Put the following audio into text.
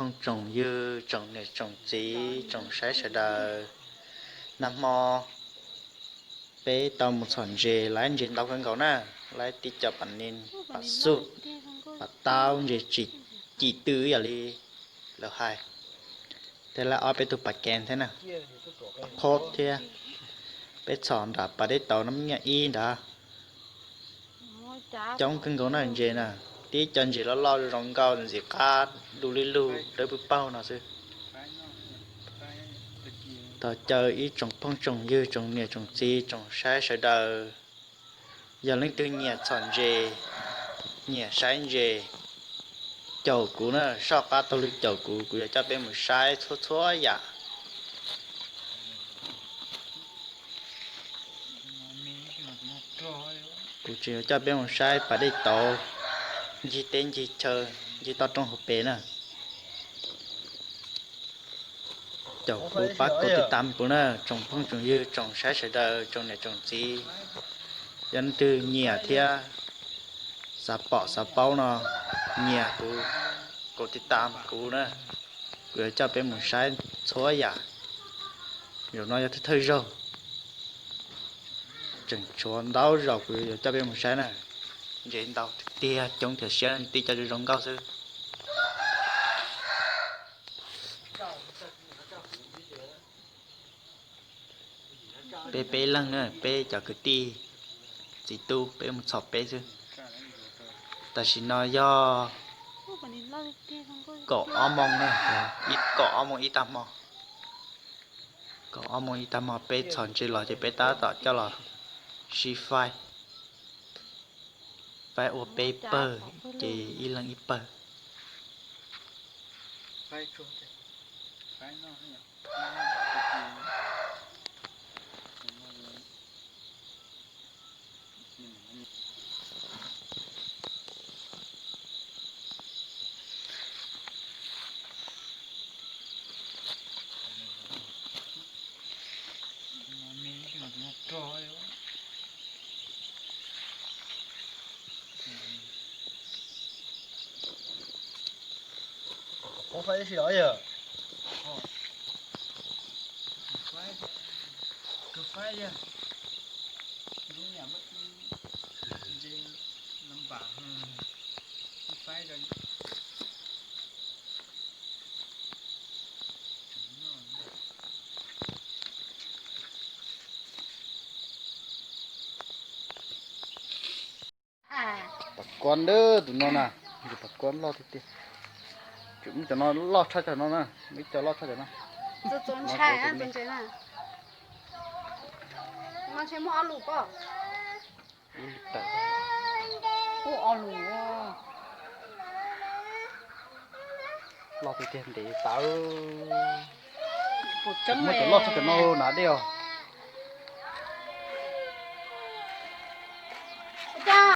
Tsoom phooj tsoom ywg, tsoom niam tsoom txiv, tsoom saib sawv daws, nag hmo peb tau mus txhom ntses, lawv ntses ntau kawg nkaus na, lawv tib co pas nis, pas xuj, pas taub, ntses tsis cim twm ib yam li lawv hais, thiab lawv ob peb tug pas kev thiab na, pas khob thiab. Peb txhom nram pas dej tauv no nyiaj ib nrad. Coob kawg nkaus na ntses na, tib co ntses loj loj zoo nkauj ntxim qab du li lug dawb paug paug no xwb. Thov caw ib tsoom phooj tsoom ywg, tsoom niam tsoom txiv, tsoom saib sawv daws, yog leej twg nyiam txhom ntses, nyiam saib ntses, caum kuv na, soj qab taug lw caum kuv, kuv yuav coj peb mus saib txhua txhua yam. Kuv tseem yuav coj peb mus saib pas dej tauv ncig teb ncig chaw, ncig toj roob hauv pes na. Caum kuv pab kaum tiv tam kuv na, tsoom phooj tsoom ywg, tsoom saib sawv daws, tsoom niam tsoom txiv. Yog leej twg nyiam thiab xav pom xav paub no, nyiam kuv, kaum tiv tam kuv na, kuv yuav coj peb mus saib txhua yam. Zaum no yog thawj thawj zaug, tseem tshuav ntau zaus kuv yuav coj peb mus saib na. Ntses ntau tiag tiag, coob tiag, siab tib co zoo nkauj xwb. Peb peb leeg na, peb cov kwv tij txiv tub peb mus txhom peb xwb. Tam sim no yog kaum ob moos na, kaum ob moos ib tag hmo. Kaum ob moos ib tag hmo peb txhom ntses los ces peb tab tom coj los sib faib. Faib ua peb pawg, ces ib leeg ib pawg. Pas kuab ntawm tus no na, ntses pas kuab loj tiag tiag. Tseem muaj cov no loj tshaj cov no na, muaj ib co loj tshaj cov no. Ntses no muaj ob lus pob. Ua ob lus. Loj tiag tiag ntev tas. Muaj cov loj tshaj cov no na dej os.